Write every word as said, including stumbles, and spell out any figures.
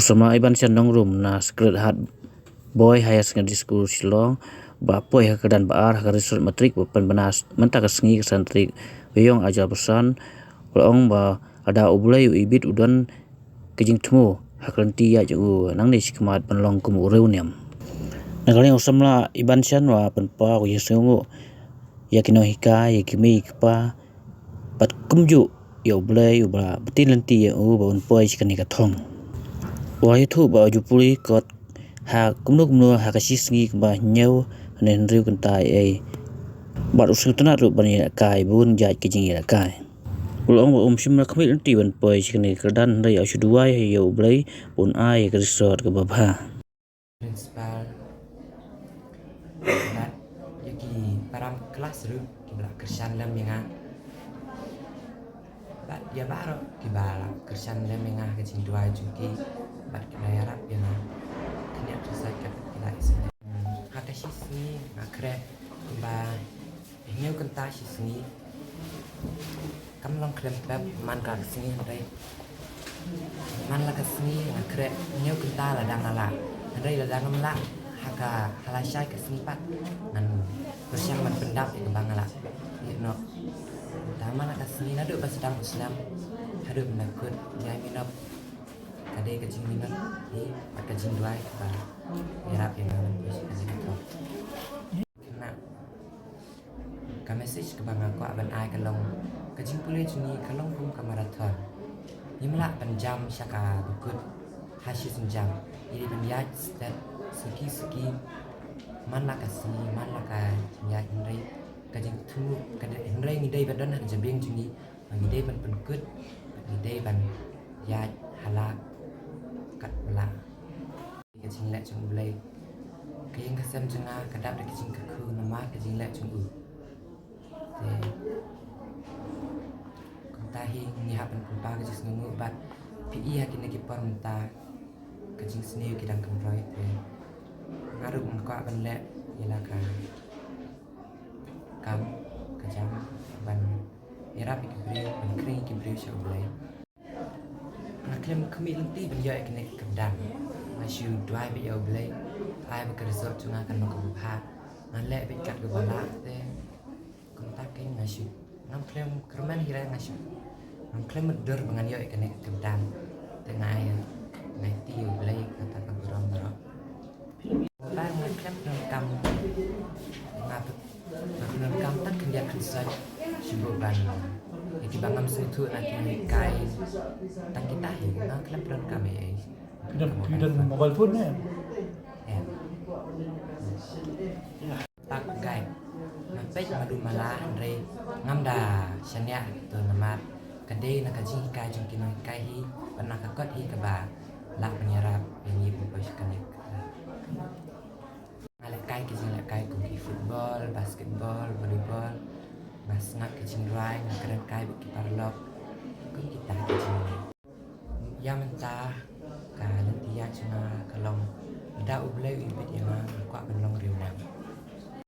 Samla Ibanshan Nongrum na Sacred Heart Boy Higher Secondary School Shillong ba poi ha ka kyrdan ba ar ha ka result matrik ba pynbna mynta ka sngi ka san tarik Ïong Ajar Basan, u la ong ba lada U Blei u ibit u don ka jingthmu ha ka lynti ïaid jong u nangne shakhmat ban long kum u riewniam. Na ka liang u samla Ibanshan u la pynpaw ka jingsngewnguh ïa ki nonghikai, ïa ki mei ki pa, bad kumjuh ïa U Blei uba la btin lynti ïa u ba un poi sha kane ka thong. U la ïathuh ba u ju pule kot ha kumno kumno ha ka shi sngi kumba hynñiew ne hynriew kynta ei ei. Bad u sngewtynnat ruh ban ïalehkai bun jait ka jingïalehkai. U la ong ba um shym la khmih lynti ban poi sha kane ka kyrdan hynrei u shu duwai ïa U Blei ba un ai ïa ka result kaba bha. Principal, bad ïa ki para klas ruh kiba la kyrshan lem ïa nga. Bad ïa baroh kiba la kyrshan lem ïa nga ha ka jingduwai jong ki, bad ki la ïarap ïa nga. Khyndiat khyndiat ki la ïaseng. Hmm, ha ka shi sngi nga khreh kumba hynñiew kynta shi sngi. Kam long khlem pep man ka sngi hynrei man la ka sngi nga khreh hynñiew kynta lada nga lah. Hynrei lada ngam lah ha ka, ha lashai ka sngi pat ngan pyrshang ban pyndap ïa kaba nga lah ïa noh. Te man la ka sngi naduh ba sdang u snem haduh ban da kut ïa minot, ka dei ka jingminot hi bad ka jingduwai kaba ïarap ïa nga ban pyrshang ïa ka. Kane ka message kaba nga kwah ban ai ka long, ka jingpule jong ngi ka long kum ka marathon. Ngim lah ban jam sha kaba kut ha shi sienjam. Ngi dei ban ïaid step suki suki. Man la ka sngi, man la ka jingïaid hynrei ka jingthmu ka dei, hynrei ngi dei ban don ha ka jabieng jong ngi. Ngi dei ban pynkut, ngi dei ban ïaid ha la katba lah. Ka jingleh jong U Blei, ka ïing ka sem jong nga ka dap da ka jingkyrkhu namar ka jingleh jong u. Te kumta hi ngi hap ban pynpaw ka jingsngewnguh bad phi i ha kine ki por mynta ka jingsniew ki dang kynroi te nga ruh nga kwah ban leh ïa la ka kam ka jam ban ïarap ïa ki briew, ban khring ïa ki briew sha U Blei. Nga khlem khmih lynti ban ïoh ïa kane ka kyrdan. Nga shu duwai beit ïa U Blei, ai ba ka result jong nga kan long kaba bha. Nga leh beit kat kaba lah te kumta kein nga shu, ngam khlem kyrmen hi re nga shu, ngam khlem mutdur ba ngan ïoh ïa kane ka kyrdan. Te nga ai, nga aiti ïa U Blei kata ka burom baroh. Ba nga khlem pyndonkam, nga pyndonkam tang khyndiat khynsoit shu ban ïa kiba ngam sngewthuh na ki nonghikai. Tang kita hi nga khlem pyndonkam ei ei. Phi don, phi don mobile phone ne? Em. Tak gai. Nga peit malu mala hynrei ngam da shaniah to namar ka dei na ka jinghikai jong ki nonghikai hi bad na ka kot hi kaba lah ban ïarap ïa ngi ban poi sha kane. Nga lehkai ki jinglehkai kum ki football, basketball, volleyball. Nga sngap ki jingrwai, nga kren kai bad ki paralok. Kum kita ki jingrwai. Ïa mynta ka lynti ïaid jong nga ka long lada U Blei u ibit ïa nga, nga kwah ban long riewniam.